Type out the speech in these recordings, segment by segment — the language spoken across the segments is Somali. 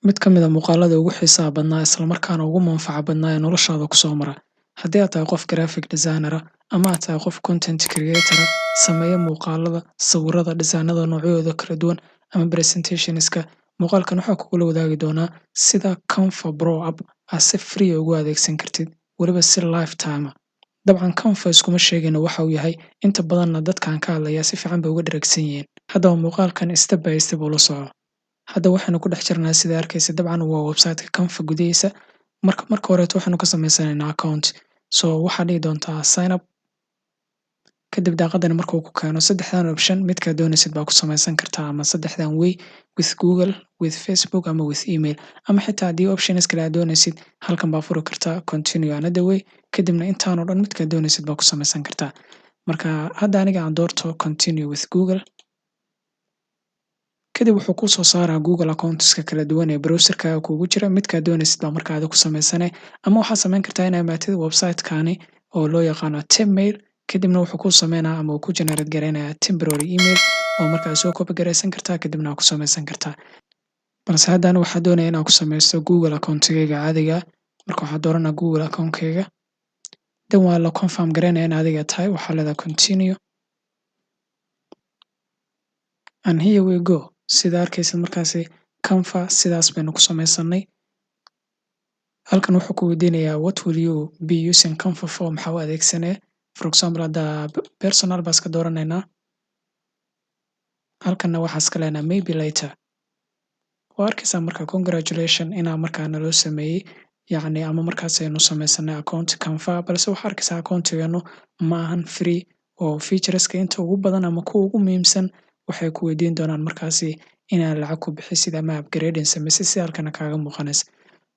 Mid ka mid ah muuqaalada ugu xiisaha badnaa isla markaana ugu manfaca badnaa ee noloshaada kusoo mara. Haddii aad tahay qof graphic designer ah ama aad tahay qof content creator ah, sameeya muuqaalada, sawirrada, designada noocyadooda kala duwan ama presentationska, muuqaalkan waxaa kugula wadaagi doonaa sida Canva Pro app aad si free ah ugu adeegsan kartid, weliba si lifetime ah. Dabcan Canva iskuma sheegayno waxa uu yahay, inta badanna dadkaan ka hadlayaa si fiican bay uga dheragsan yihiin. Haddaba muuqaalkan step by step ula soco. Hadda waxaynu ku dhex jirnaa, sida arkaysa, dabcan waa website-ka Canva gudihiisa. Marka horeeto waxaynu ka samaysanaynaa account. So waxaad dhihi doontaa sign up. Kadib daaqadani markuu ku keeno, saddexdan option midkaa doonaysid baa ku samaysan kartaa, ama saddexdan way: with Google, with Facebook ama with email. Ama xitaa haddii options kale aad doonaysid, halkan baa furi kartaa continue another way, kadibna intaan oo dhan midkaa doonaysid baa ku samaysan kartaa. Marka hadda aniga aan doorto continue with Google. Kadib wuxuu kuu soo saaraa Google accountska kala duwan ee browserkaaga kuugu jira. Midkaa doonaysid baa marka adiga ku samaysane, ama waxaad samayn kartaa inaa imaatid website-kani oo loo yaqaano Tempmail. Kadibna wuxuu kuu sameynaa ama uu ku generate gareynayaa temporary email oo markaa soo copy gareysan kartaa, kadibna aad ku samaysan kartaa. Balse hadda aniga waxaa doonaya inaan ku sameysto Google accountigayga caadiga. Marka waxaa dooranaa Google accountkayga, then waa la confirm gareynaya in adiga tahay. Waxaa leedahay continue and here we go. Sida arkaysid, markaasi Canva sidaas baynu ku samaysanay. Halkan wuxuu ku weydiinayaa: "What will you be using Canva for?" Maxaa u adeegsanee? For example, hadda personal baa iska dooranaynaa. Halkanna waxaa iska leenahay maybe later. Waa arkaysaa marka, congratulation, inaa markaa naloo sameeyey, yacni ama markaas aynu samaysanay account Canva. Balse waxaa arkaysaa accountigeenu ma ahan free, oo featureska inta ugu badan ama kuwa ugu muhiimsan waxay ku weydiin doonaan markaasi inaad lacag ku bixisid ama upgrading sameysid, si halkana kaaga muuqanaysa.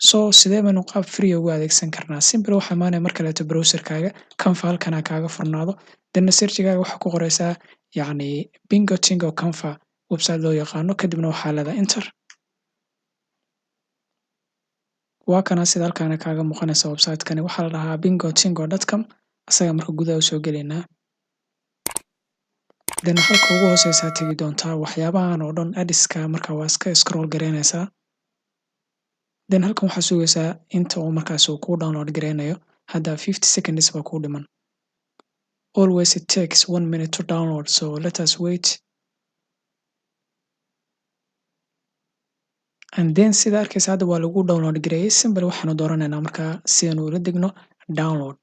So sidee baynu qaab free ugu adeegsan karnaa? Simple, waxaa imaanaya mar kaleeto browserkaaga, Canva halkana kaaga furnaado. Then searchigaaga waxaa ku qoreysaa, yacni, Bingo Tingo Canva website loo yaqaano. Kadibna waxaa leedahay enter. Waa kana, sida halkaana kaaga muuqanaysa, website-kani waxaa la dhahaa bingotingo.com. Asaga marka gudaha usoo gelaynaa. Then halka ugu hooseysaa tegi doontaa. Waxyaabahan oo dhan adska marka waa iska scroll gareynaysaa. Then halkan waxaa sugaysaa inta uu markaas uu kuu download gareynayo. Hadda 50 seconds baa kuu dhiman. Always it takes one minute to download, so let us wait. And then sida arkaysa, hadda waa lagu download gareeyay. Simple, waxaanu dooranaynaa markaa si aynu ula degno download,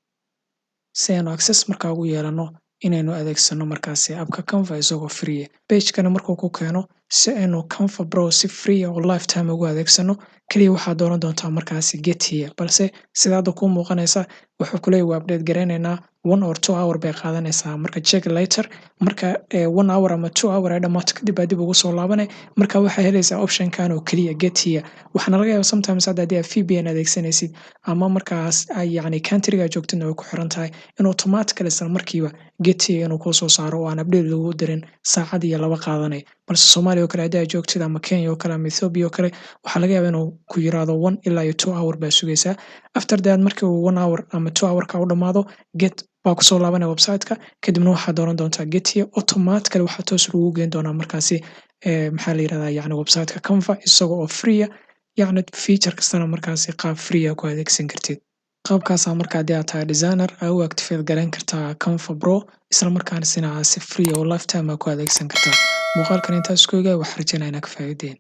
si aynu access markaa ugu yeelano inaynu adeegsano markaasi appka Canva isagoo free. Pagekana markuu ku keeno, si aynu Canva Pro si free oo lifetime ugu adeegsano, kaliya waxaad dooran doontaa markaasi get here. Balse sida hadda kuu muuqanaysa, wuxuu kuleeyahay waa update gareynaynaa, 1 or 2 hour bay qaadanaysaa. Marka check later. Marka 1 hour ama 2 hour ay dhamaato kadib baa dib ugu soo laabanay. Marka waxaa helaysaa optionkan oo keliya, get here. Waxaana laga yaabaa sometimes hadda haddii aad VPN adeegsanaysid ama markaas ay, yacni, countryga joogtidna way ku xiran tahay, in automatically isla markiiba get here inuu kuu soo saaro oo aan update lagu dirin saacad iyo laba qaadanay. Balse Soomaaliya oo kale haddii aad joogtid, ama Kenya oo kale, ama Ethiopia oo kale, waxaa laga yaabaa inuu ku yiraahdo 1 ilaa iyo 2 hour baa sugaysaa. After that, markii uu 1 hour ama 2 hour ka u dhamaado, get baa kusoo laabanaya website-ka. Kadibna waxaad dooran doontaa get here. Automatically waxaa toos lagugu geyn doonaa markaasi, maxaa la yirahdaa, yacni, website-ka Canva isaga oo free ah, yacni feature kastana markaasi qaab free ah ku adeegsan kartid. Qaabkaasaa marka haddii aad tahay designer aa u activate gareyn kartaa Canva Pro, isla markaasina aad si free oo lifetime ah ku adeegsan kartaa. Muuqaalkan intaas ku eegaya. Waxaan rajeynaya inaad ka faa'iideen.